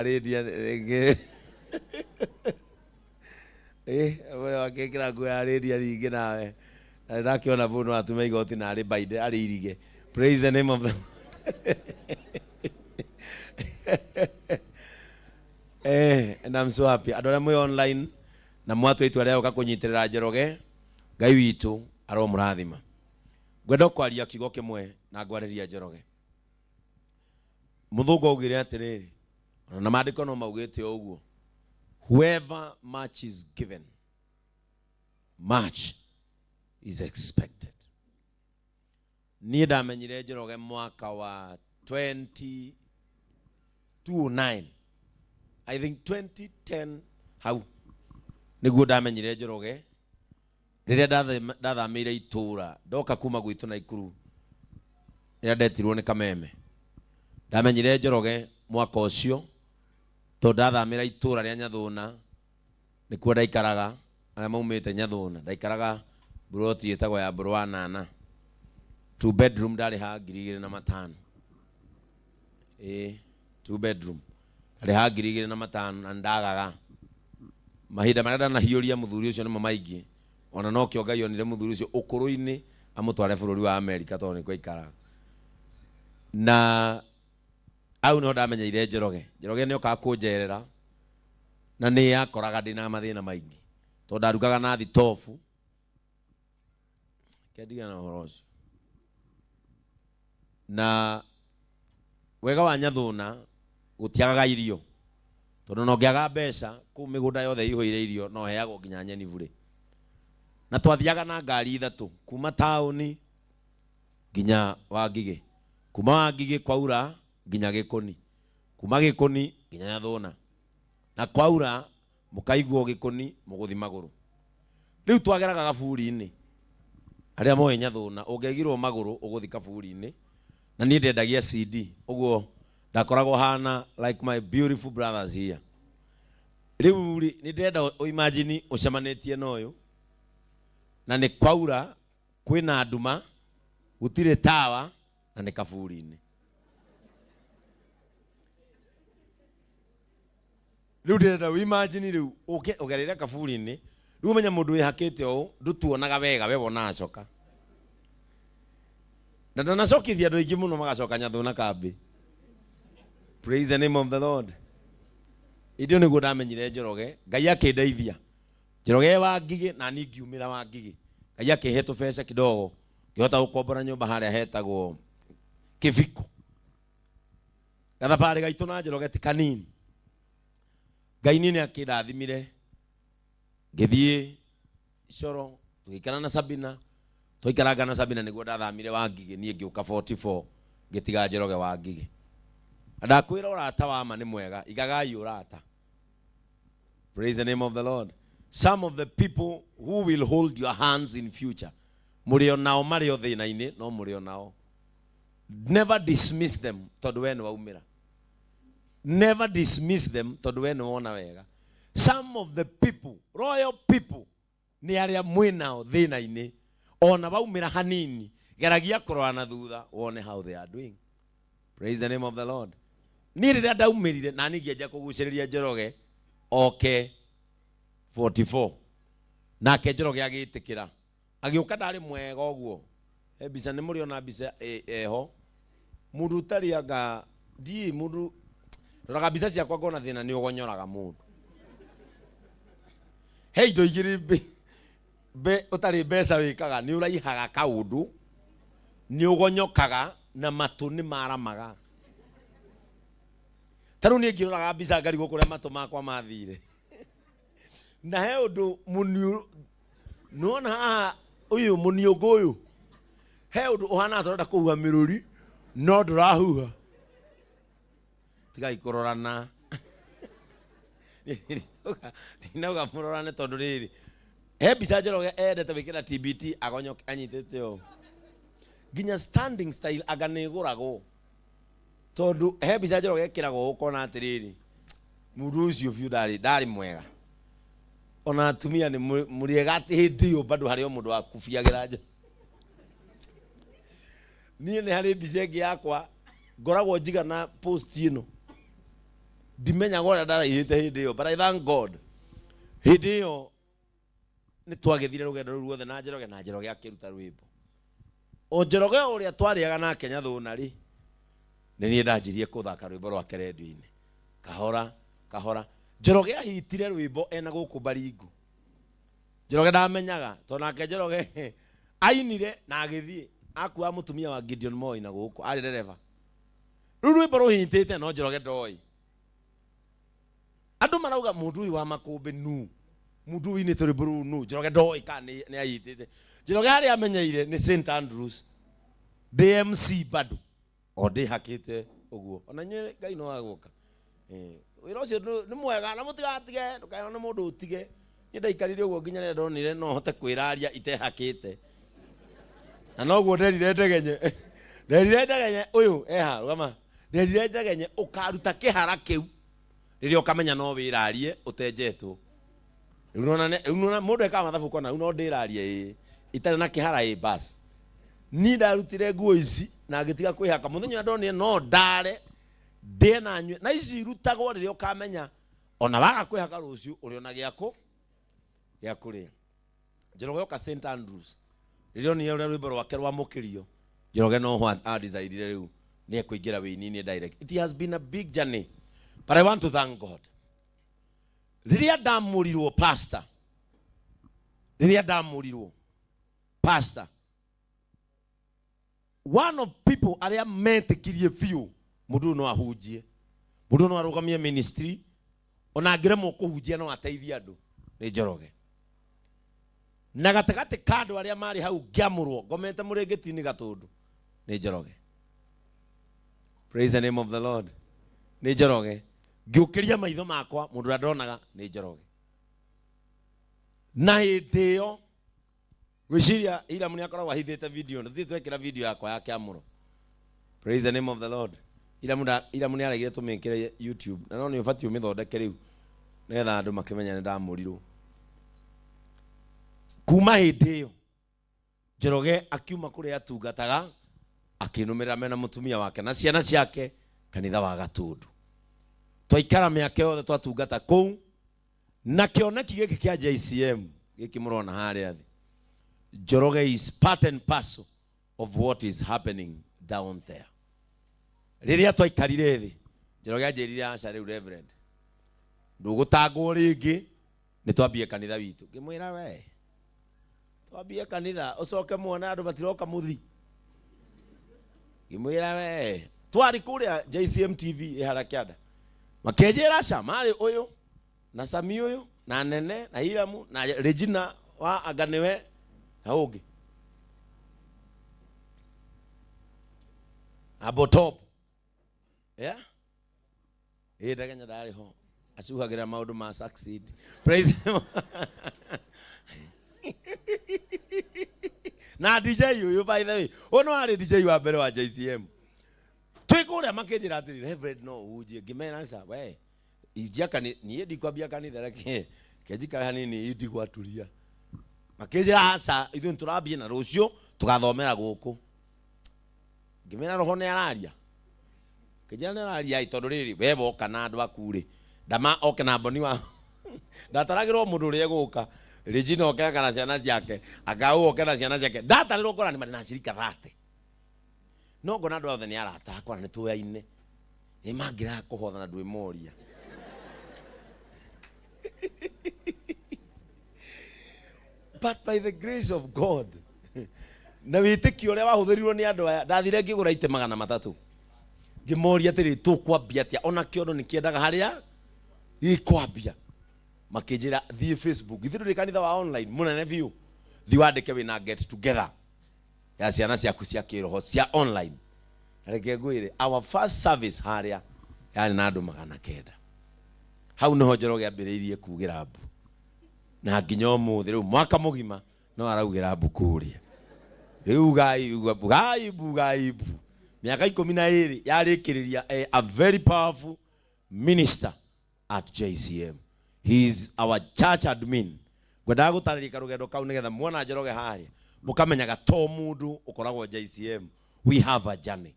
Rĩndia rĩngĩ. Ĩ, we wakĩkĩra nguo ya rĩndia rĩngĩ nawe. Na nĩndakĩona mũndũ atume igoti na arĩ bainde arĩ irige. Praise the name of the Eh, and I'm so happy. Andũ arĩa mwĩ online na mwatua itua rĩa gũka kũnyitĩrĩra Njoroge, Ngai witũ aromũrathima. Ngwenda kwaria kiugo kĩmwe na ngwarĩria Njoroge. Mũthũngũ augire atĩrĩrĩ, ona na maandĩko no maugĩte o ũguo, whoever much is given, much is expected. Niĩ ndamenyire Njoroge mwaka wa 2009, I think 2010 hau nĩguo ndamenyire Njoroge rĩrĩa ndathamĩire itũũra ndoka kuma gwitũ Naikuru rĩrĩa ndetirwo nĩ Kameme. Ndamenyire Njoroge mwaka ũcio tondũ ndathamĩra itũũra rĩa Nyathũna nĩkuo ndaikaraga, arĩa maumĩte Nyathũna ndaikaraga mburoti ĩtagwo ya Mbũrũ wa Nana, two bedroom, ndarĩhaga 2500. Ĩĩ, two bedroom ndarĩhaga 2500 na ndagaga mahinda marĩa ndanahiũria mũthuri ũcio nĩmo maingĩ, ona nokĩo Ngai onire mũthuri ũcio ũkũrũ-inĩ amũtware bũrũri wa Amerika tondũ nĩkuo aikaraga. Na hau nĩho ndamenyeire Njoroge. Njoroge nĩ okaga kũnjerera na nĩ akoraga ndĩna mathĩna maingĩ tondũ ndarugaga na thitobu. Reke ndigane na ũhoro ũcio. Na wega wa Nyathũna gũtiagaga irio tondũ ona ũngĩaga mbeca kũu mĩgũnda yothe ĩihũire irio no heagwo nginya nyeni burĩ. Na twathiaga na ngari ithatũ kuma taũni nginya Wangigĩ, kuma Wangigĩ kwaura nginya Gĩkũni, kuma Gĩkũni nginya Nyathũna, na kwaura mũkaiguo Gĩkũni mũgũthi magũrũ. Rĩu twageraga gaburi-inĩ, arĩa moĩ Nyathũna, ũngĩaigirwo magũrũ ũgũthi kaburi-inĩ, na niĩ ndendagia CD, ũguo ndakoragwo hana like my beautiful brothers here. Rĩu rĩ, nĩ ndĩrenda ũ imagine ũcemanĩtie na ũyũ, na nĩ kwaura, kwĩna nduma, gũtirĩ tawa, na nĩ kaburi-inĩ. Rĩu ndĩrenda ũ imagine rĩu ũke ũgereire kaburi-inĩ, rĩu ũmenye mũndũ wĩhakĩte ũũ ndũtuonaga wega, we wonaga coka. Na ndanacokithia andũ aingĩ mũno magacoka Nyathũna kambĩ. Praise the name of the Lord. Ĩndĩ nĩguo ndamenyire Njoroge, Ngai akĩndeithia. Njoroge wa Ngigĩ na niĩ ngiumĩra wa Ngigĩ. Ngai akĩhe tũbeca kidogo, ngĩhota gũkombora nyũmba harĩa hetagwo Kĩbiko. Gathabarĩ gaitũ na Njoroge ti kanini. Ngai niĩ nĩ akĩndathimire, ngĩthiĩ Coro, tũgĩikara na Sabina, twaikaranga na Sabina nĩguo ndathamire wa Ngigĩ, niĩ ngĩũka 44 ngĩtiga Njoroge wa Ngigĩ. Na ndakwĩra ũrata wa ma nĩ mwega, igagai ũrata. Praise the name of the Lord. Some of the people who will hold your hands in future, mũrĩ o nao marĩ o thĩna-inĩ, no mũrĩ o nao. Never dismiss them tondũ we nĩ waumĩra. Never dismiss them tondũ we nĩ wona wega. Some of the people, royal people, nĩ arĩa mwĩ nao thĩna-inĩ, ona waumĩra hanini, geragia kũrora na thutha wone how they are doing. Praise the name of the Lord. Niĩ rĩrĩa ndaumĩrire na niĩ ngĩanjia kũgucĩrĩria Njoroge oke 44, nake Njoroge agĩtĩkĩra, agĩũka ndarĩ mwega ũguo. He mbica nĩ mũrĩ ona mbica ĩho, mũndũ ũtarĩ anga ndiĩ mũndũ ndoraga mbica ciakwa ngona thĩna nĩ ũgonyoraga mũndũ. He indo igĩrĩ ũtarĩ mbeca wĩkaga, nĩ ũraihaga kaũndũ, nĩ ũgonyokaga na matũ nĩ maramaga. Ta rĩu niĩ ngĩroraga mbica ngarigwo kũrĩa matũ makwa mathire. Na he ũndũ mũniũ, nĩwona haha ũyũ mũniũngũ ũyũ, he ũndũ ũhana ta ũrenda kũhuha mĩrũri no ndũrahuha. Tigai kũrorana. Ndinauga mũrorane tondũ rĩrĩ, he mbica Njoroge endete gwĩkĩra TBT agonyoke anyitĩte ũũ. Nginya standing style anga nĩ ĩgũragwo. Tondũ he mbica Njoroge ĩkĩragwo ũũ ũkona atĩrĩrĩ, mũndũ ũcio biũ ndarĩ mwega. Ona atumia nĩ mũrĩ ega atĩ hĩndĩ ĩyo bado harĩ o mũndũ wakubiagĩra nja. Niĩ nĩ harĩ mbica ĩngĩ yakwa ngoragwo njigana post ĩno. Ndimenyaga ũrĩa ndaraihĩte hĩndĩ ĩyo, but I thank God. Hĩndĩ ĩyo nĩ twagĩthire rũgendo rũu ruothe na Njoroge, na Njoroge akĩruta rwĩmbo. O Njoroge ũrĩa twarĩaga nake Nyathũna rĩ, nĩ niĩ ndanjirie kũthaka rwĩmbo rwake rendio-inĩ. Kahora, kahora. Njoroge ahitire rwĩmbo ena gũkũ Baringo. Njoroge ndamenyaga, tondũ nake Njoroge ainire na agĩthiĩ. Akuaga mũtumia wa Gideon Moi na gũkũ, arĩ ndereba. Rĩu rwĩmbo rũhitĩte no Njoroge ndoĩ. Andũ marauga mũndũ ũyũ wa makũmbĩ nu, mũndũ ũyũ ũinĩte rwĩmbo rũu nu, Njoroge ndoĩ kana nĩ ahitĩte. Njoroge harĩa amenyeire nĩ St Andrews, ndĩ MC bado, o ndĩhakĩte ũguo. Ona inyuĩ Ngai no agũka. Wĩra ũcio nĩ mwega na mũtigatige, ndũkerwo nĩ mũndũ ũtige. Niĩ ndaikarire ũguo nginya rĩrĩa ndonire no hote kwĩraria itehakĩte. Na noguo nderire Ndegenye. Nderire Ndegenye ũyũ eha rũgama. Nderire Ndegenye ũkaruta kĩhara kĩu rĩrĩa ũkamenya no wĩrarie ũtenjetwo. Rĩu nona rĩu nona mũndũ ekaga mathabu kona rĩu no ndĩrarie ĩĩ itarĩ na kĩhara ĩĩ bas. Niĩ ndarutire nguo ici na ngĩtiga kwĩhaka mũthenya ũrĩa ndonire no ndare ndĩe na nyue na ici irutagwo rĩrĩa ũkamenya ona waga kwĩhaka rũciũ ũrĩ ona gĩakũ gĩa kũrĩa. Njoroge oka St Andrews rĩrĩa onire ũrĩa rwĩmbo rwake rwamũkĩrio, Njoroge no ho a-decidire rĩu nĩ ekũingĩra wĩini-inĩ direct. It has been a big journey, but I want to thank God. Rĩrĩa ndamũrirwo pastor, rĩrĩa ndamũrirwo pastor, one of people arĩa metĩkirie biũ mũndũ ũyũ no ahunjie, mũndũ ũyũ no arũgamie ministry, ona angĩremwo kũhunjia no ateithie andũ, nĩ Njoroge. Na gatagatĩ ka andũ arĩa marĩ hau ngĩamũrwo ngomete mũrĩngĩti-inĩ Gatũndũ, nĩ Njoroge. Praise the name of the Lord. Nĩ Njoroge. Ngĩũkĩria maitho makwa mũndũ ũrĩa ndonaga nĩ Njoroge. Na hĩndĩ ĩyo Gwĩciria Hiram nĩ akoragwo ahithĩte video, na tũthiĩ twekĩra video yakwa ya kĩamũro. Praise the name of the Lord. Hiram nda Hiram nĩ aregire tũmĩkĩre YouTube, na no nĩ ũbatiĩ ũmĩthondeke rĩu nĩgetha andũ makĩmenya nĩ ndamũrirwo. Kuma hĩndĩ ĩyo Njoroge akiuma kũrĩa atungataga akĩnũmĩrĩra mena mũtumia wake na ciana ciake kanitha wa Gatundu. Twaikara mĩaka yothe twatungata kũu Na kĩoneki gĩkĩ kĩa JCM gĩkĩ mũrona harĩa thĩ, Njoroge is part and parcel of what is happening down there. Rĩrĩa twaikarire thĩ, Njoroge anjĩrire aca rĩu Reverend, ndũgũtangwo rĩngĩ, nĩ twambie kanitha witũ. Ngĩmwĩra we, twambie kanitha ũcoke muone andũ matiroka mũthi. Ngĩmwĩra we, twarĩ kũrĩa JCM TV ĩhara kĩanda, makĩnjĩra aca marĩ ũyũ na Sami ũyũ na Nene na Hiramu na Regina wa anga nĩwe na ũngĩ na Botop yeah ĩ Ndegenya ndarĩ ho acuhagĩra maũndũ ma succeed. Praise him. Na DJ ũyũ, by the way, ũyũ no arĩ DJ wa mbere wa JCM. Twĩ kũrĩa makĩnjĩra atĩrĩ, Reverend, no ũhunjie. Ngĩmera aca we injia niĩ ndikwambia kanitha, reke ke njikare hanini indigwaturia. Makĩnjĩra aca ithuĩ nĩtũrambia na rũciũ tũgathomera gũkũ. Ngĩmera roho nĩ araria. Kĩnjĩra nĩ araria ĩ tondũ rĩrĩ we woka na andũ aku rĩ ndama oke na mboni wa ndataragĩrwo mũndũ ũrĩa egũka Regina oke kana ciana ciake akaũ oke na ciana ciake ndatarĩrwo ngora nĩ marĩ na acirika thate no ngona andũ othe nĩ arata akwa na nĩ tũyaine nĩ mangĩraga kũhotha na ndwĩmoria. But by the grace of God na wĩtĩkio ũrĩa wahũthĩrirwo nĩ andũ aya, ndathire ngĩgũra itĩ 300, ngĩmoria atĩrĩ, tũkwambia atĩa? Ona kĩondo nĩ kĩendaga harĩa gĩkwambia. Makĩnjĩra thiĩ Facebook, ithuĩ ndũrĩ kanitha wa online mũnene biũ, thiĩ wandĩke wĩna get together ya ciana ciaku cia kĩroho cia online. Na reke ngwĩre, our first service harĩa yarĩ na andũ 900. Hau nĩho Njoroge ambĩrĩirie kugĩra mbu, na nginya ũmũthĩ rĩu mwaka mũgima no araugĩra mbu kũrĩa. Rĩu gai mbu, gai mbu, gai mbu. Mĩaka 12 yarĩkĩrĩria, a very powerful minister at JCM. He is our church admin. Ngwendaga gũtarĩria karũgendo kau nĩgetha muona Njoroge harĩa mũkamenyaga to mũndũ ũkoragwo JCM. We have a journey.